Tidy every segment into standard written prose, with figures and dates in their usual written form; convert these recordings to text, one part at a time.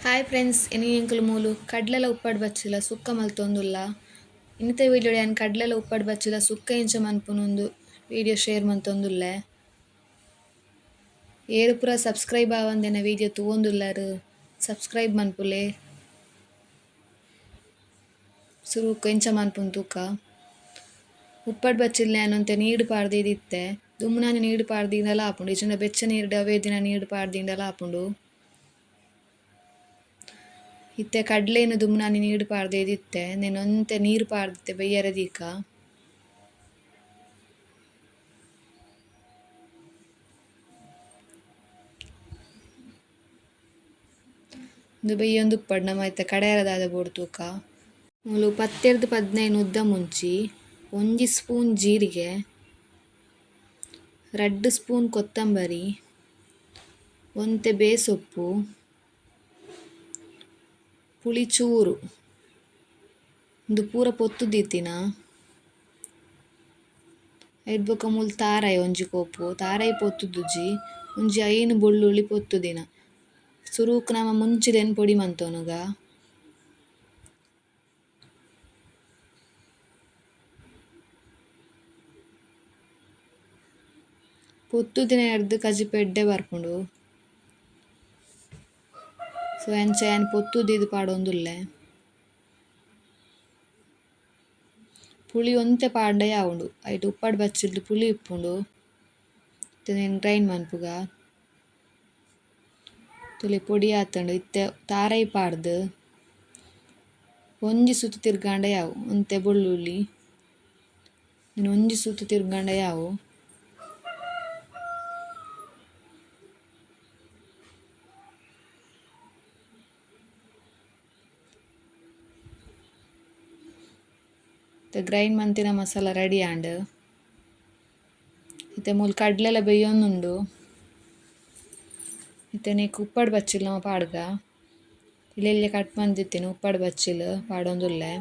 Hi friends, ಇನಿ ಎಂಕುಲು ಮೂಲು ಕಡ್ಲೆಲ ಉಪ್ಪಡ್ ಬಚ್ಚಿಲ ಸುಕ್ಕ ಮಲ್ತೊಂದುಲ್ಲ. ಇನ್ನಿತ ವಿಡಿಯೋ ಯಾನ್ ಕಡ್ಲೆಲ ಉಪ್ಪಡ್ ಬಚ್ಚಿಲ ಸುಕ್ಕ ಎಂಚ ಮನ್ಪುನುಂದು ವಿಡಿಯೋ ಶೇರ್ ಮಲ್ತೊಂದುಲ್ಲೆ. ಏರ್ ಪೂರ ಸಬ್ಸ್ಕ್ರೈಬ್ ಆವಂದಿನ ವಿಡಿಯೋ ತೂವೊಂದುಲ್ಲರ್ ಸಬ್ಸ್ಕ್ರೈಬ್ ಮನ್ಪುಲೆ. ಸುರುಕು ಎಂಚ ಮನ್ಪುನು ತೂಕ. ಉಪ್ಪಡ್ ಬಚ್ಚಿಲ್ನ ಯಾನ್ ಒಂತೆ ನೀರ್ ಪಾಡ್ದಿತ್ತೆ. ದುಂಬುನಾನಿ ನೀರ್ ಪಾಡ್ದಿಂಡಲ ಆಪುಂಡು, ಇಜ್ಜಿಂಡ ಬೆಚ್ಚ ನೀರ್ಡ್ ಅವೇ ದಿನ ನೀರ್ ಪಾಡ್ದಿಂಡಲ ಆಪುಂಡು. ಇತ್ತೆ ಕಡ್ಲೆನ್ ದುಂಬುನಾನಿ ನೀರ್ ಪಾಡ್ದಿತ್ತೆ, ನೆನ್ ಒಂತೆ ನೀರ್ ಪಾಡ್ದಿತ್ತೆ ಬಯ್ಯರೆ ದೀಕ. ಉಂದು ಬೆಯ್ಯೊಂದು ಉಪ್ಪಡ್ ನಮ ಇತ್ತೆ ಕಡೆಯರ ದಾದ ಬೋಡು ತೂಕ. ಮೂಲು 10 ರ್ದ್ 15 ಉದ್ದ ಮುಂಚಿ, ಒಂಜಿ ಸ್ಪೂನ್ ಜೀರಿಗೆ, 2 ಸ್ಪೂನ್ ಕೊತ್ತಂಬರಿ, ಒಂತೆ ಬೇಸೊಪ್ಪು, ಪುಳಿ ಚೂರು, ಉಂದು ಪೂರ ಪೊತ್ತು ದೀತಿನ. ಐಟ್ ಬೊಕ ಮೂಲು ತಾರಾಯಿ ಒಂಜಿ ಕೋಪು, ತಾರಾಯಿ ಪೊತ್ತುದುಜಿ, ಒಂಜಿ 5 ಬೊಳ್ಳುಳ್ಳಿ ಪೊತ್ತುದಿನ. ಸುರುಕು ನಮ ಮುಂಚಿಲೆನ್ ಪೊಡಿ ಮಂತೊನುಗ. ಪೊತ್ತುದಿನ ಕಜಿಪು ಎಡ್ಡೆ ಬರ್ಪುಂಡು. ಸೊ ಅಂಚ ಯಾನ್ ಪೊತ್ತು ದೀದ್ ಪಾಡೊಂದುಲ್ಲೆ. ಪುಳಿ ಒಂತೆ ಪಾಡ್ಂಡ ಯಾವುಂಡು, ಐಟ್ ಉಪ್ಪಡ್ ಬಚ್ಚಿಲ್ಡ್ ಪುಳಿ ಇಪ್ಪುಂಡು. ಇತ್ತೆ ಗ್ರೈಂಡ್ ಮನ್ಪುಗ. ತೂಲೆ ಪೊಡಿ ಆತುಂಡು ಇತ್ತೆ ತಾರಾಯಿ ಪಾಡ್ದ್ ಒಂಜಿ ಸುತ್ತು ತಿರ್ಗಾಂಡ ಯಾವು, ಒಂತೆ ಬೊಳ್ಳುಳ್ಳಿ ಒಂಜಿ ಸುತ್ತು ತಿರ್ಗಾಂಡ ಯಾವು. ಇತ್ತೆ ಗ್ರೈಂಡ್ ಮಂತಿನ ಮಸಾಲ ರೆಡಿ ಆಂಡ್. ಇತ್ತೆ ಮೂಲು ಕಡ್ಲೆಲ ಬೆಯ್ಯೊಂದುಂಡು. ಇತ್ತೆ ನೆಕ್ ಉಪ್ಪಡ್ ಬಚ್ಚಿಲ್ ನಮ ಪಾಡ್ಗ. ಎಲ್ಯ ಎಲ್ಯ ಕಟ್ ಮಂತಿತ್ತಿನ ಉಪ್ಪಡ್ ಬಚ್ಚಿಲ್ ಪಾಡೊಂದುಲ್ಲೆ.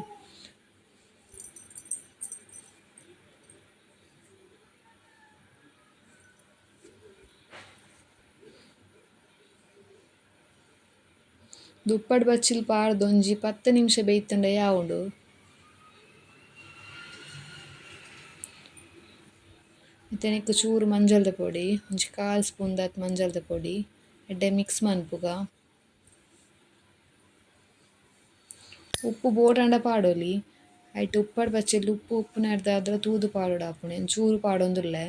ಉಪ್ಪಡ್ ಬಚ್ಚಿಲ್ ಪಾಡ್ದ್ ಒಂಜಿ 10 ನಿಮಿಷ ಬೆಯ್ತುಂಡ ಯಾವುಂಡು. ಇತ್ತೆ ನೆಕ್ ಚೂರು ಮಂಜಲ್ದ ಪೊಡಿ, ಒಂಜಿ ಕಾಲ್ ಸ್ಪೂನ್ ದಾತ್ ಮಂಜಲ್ದ ಪೊಡಿ, ಎಡ್ಡೆ ಮಿಕ್ಸ್ ಮನ್ಪುಗ. ಉಪ್ಪು ಬೋಡಾಂಡ ಪಾಡೊಲಿ, ಐಟ್ ಉಪ್ಪಡ್ ಬಚ್ಚಿಲ್ ಉಪ್ಪು ಉಪ್ಪುನೆರ್ದಾದ್ರ ತೂದು ಪಾಡೊಡಾಪುಂಡು, ಯಾನ್ ಚೂರು ಪಾಡೊಂದುಲ್ಲೆ.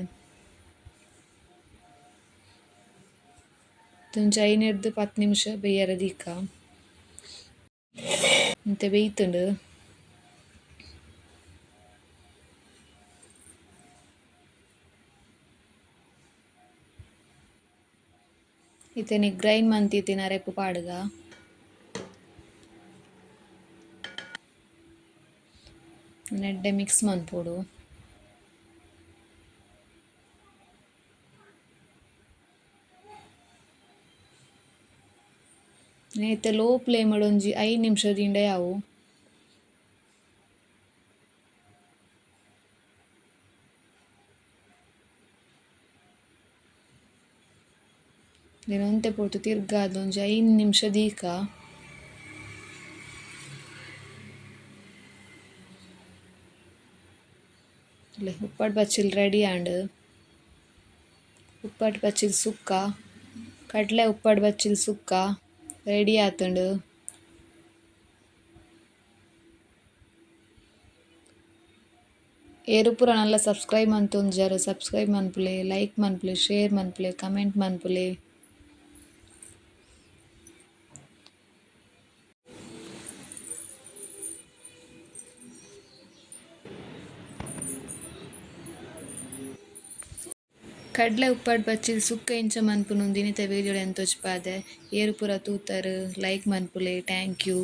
ಒಂಜಿ 5 ರ್ದ್ 10 ನಿಮಿಷ ಬೆಯ್ಯರೆ ದೀಕ. ಒಂತೆ ಬೆಯ್ತುಂಡು. ಇತ್ತೆ ನೆಕ್ ಗ್ರೈಂಡ್ ಮಂತಿತ್ತಿನ ಅರೆಪು ಪಾಡ್ಗ. ಎಡ್ಡೆ ಮಿಕ್ಸ್ ಮನ್ಪೊಡು. ಇತ್ತೆ ಲೋ ಫ್ಲೇಮ್ ಡ್ ಒಂಜಿ 5 ನಿಮಿಷ ದೀಂಡ ಯಾವು. ಒಂತೆ ಪೊರ್ತು ತಿರ್ಗಾದ್ ಒಂಜಿ 5 ನಿಮಿಷ ದೀಕ. ಉಪ್ಪಡ್ ಬಚ್ಚಿಲ್ ರೆಡಿ ಆಂಡ್. ಉಪ್ಪಡ್ ಬಚ್ಚಿಲ್ ಸುಕ್ಕ, ಕಡ್ಲೆ ಉಪ್ಪಡ್ ಬಚ್ಚಿಲ್ ಸುಕ್ಕ ರೆಡಿ ಆತುಂಡು. ಏರ್ ಪೂರ ನಲ್ಲ ಸಬ್ಸ್ಕ್ರೈಬ್ ಮಂತೊಂದುಜಾರ್ ಸಬ್ಸ್ಕ್ರೈಬ್ ಮನ್ಪುಲೆ, ಲೈಕ್ ಮನ್ಪುಲೆ, ಶೇರ್ ಮನ್ಪುಲೆ, ಕಮೆಂಟ್ ಮನ್ಪುಲೆ. ಕಡ್ಲೆ ಉಪ್ಪಡ್ ಬಚ್ಚಿಲ್ ಸುಕ್ಕ ಎಂಚ ಮನ್ಪುನು ಇನಿತ ವಿಡಿಯೋ ಡ್ ಯಾನ್ ತೋಜಿಪಾದೆ. ಏರ್ ಪೂರ ತೂತರ್ ಲೈಕ್ ಮನ್ಪುಲೆ. Thank you.